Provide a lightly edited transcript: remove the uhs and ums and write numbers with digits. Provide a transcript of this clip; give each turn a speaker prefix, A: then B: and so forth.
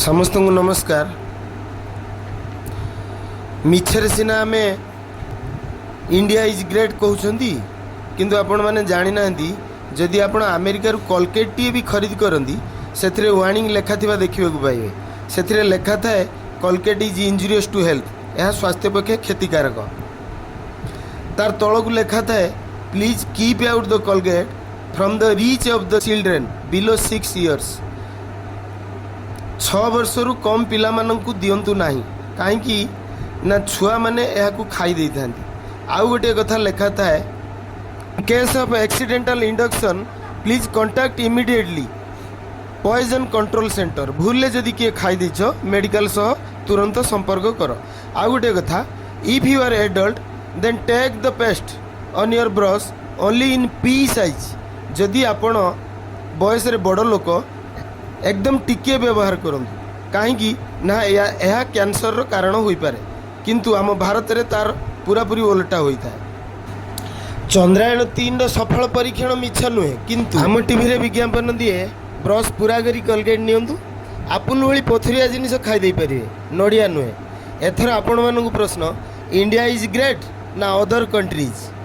A: ସମସ୍ତଙ୍କୁ ନମସ୍କାର। ମିଛରେ ସିନା ଆମେ "India is great" କହୁଛନ୍ତି, କିନ୍ତୁ ଆପଣମାନେ ଜାଣିନାହାନ୍ତି, ଯଦି ଆପଣ ଆମେରିକାରୁ କଲଗେଟ୍ଟିଏ ବି ଖରିଦ କରନ୍ତି, ସେଥିରେ ୱାର୍ଣ୍ଣିଂ ଲେଖା ଥିବା ଦେଖିବାକୁ ପାଇବେ। ସେଥିରେ ଲେଖା ଥାଏ, "Colgate is injurious to health." ଏହା ସ୍ୱାସ୍ଥ୍ୟ ପକ୍ଷେ କ୍ଷତିକାରକ। ତାର ତଳକୁ ଲେଖା ଥାଏ, "Please keep out the Colgate from the reach of the children below 6 years." 6 ବର୍ଷରୁ କମ୍ ପିଲାମାନଙ୍କୁ ଦିଅନ୍ତୁ ନାହିଁ। କାହିଁକି ନା ଛୁଆମାନେ ଏହାକୁ ଖାଇ ଦେଇଥାନ୍ତି। ଆଉ ଗୋଟିଏ କଥା ଲେଖା ଥାଏ, "Case of accidental ingestion, please contact immediately poison control center." ଭୁଲରେ ଯଦି କିଏ ଖାଇ ଦେଇଛ, ମେଡ଼ିକାଲ ସହ ତୁରନ୍ତ ସମ୍ପର୍କ କର। ଆଉ ଗୋଟିଏ କଥା, "If you are adult, then take the paste on your brush only in pea size." ଯଦି ଆପଣ ବୟସରେ ବଡ଼ ଲୋକ, ଏକଦମ ଟିକିଏ ବ୍ୟବହାର କରନ୍ତୁ। କାହିଁକି ନା ଏହା କ୍ୟାନ୍ସରର କାରଣ ହୋଇପାରେ। କିନ୍ତୁ ଆମ ଭାରତରେ ତାର ପୁରାପୁରି ଓଲଟା ହୋଇଥାଏ। ଚନ୍ଦ୍ରାୟଣ 3ର ସଫଳ ପରୀକ୍ଷଣ ମିଛ ନୁହେଁ, କିନ୍ତୁ ଆମ ଟିଭିରେ ବିଜ୍ଞାପନ ଦିଏ, ବ୍ରସ୍ ପୁରା କରି କଲଗେଟ୍ ନିଅନ୍ତୁ, ଆପୁଲ ଭଳି ପଥୁରିଆ ଜିନିଷ ଖାଇ ଦେଇପାରିବେ, ନଡ଼ିଆ ନୁହେଁ। ଏଥର ଆପଣମାନଙ୍କୁ ପ୍ରଶ୍ନ, India is great ନା ଅଦର କଣ୍ଟ୍ରିଜ୍?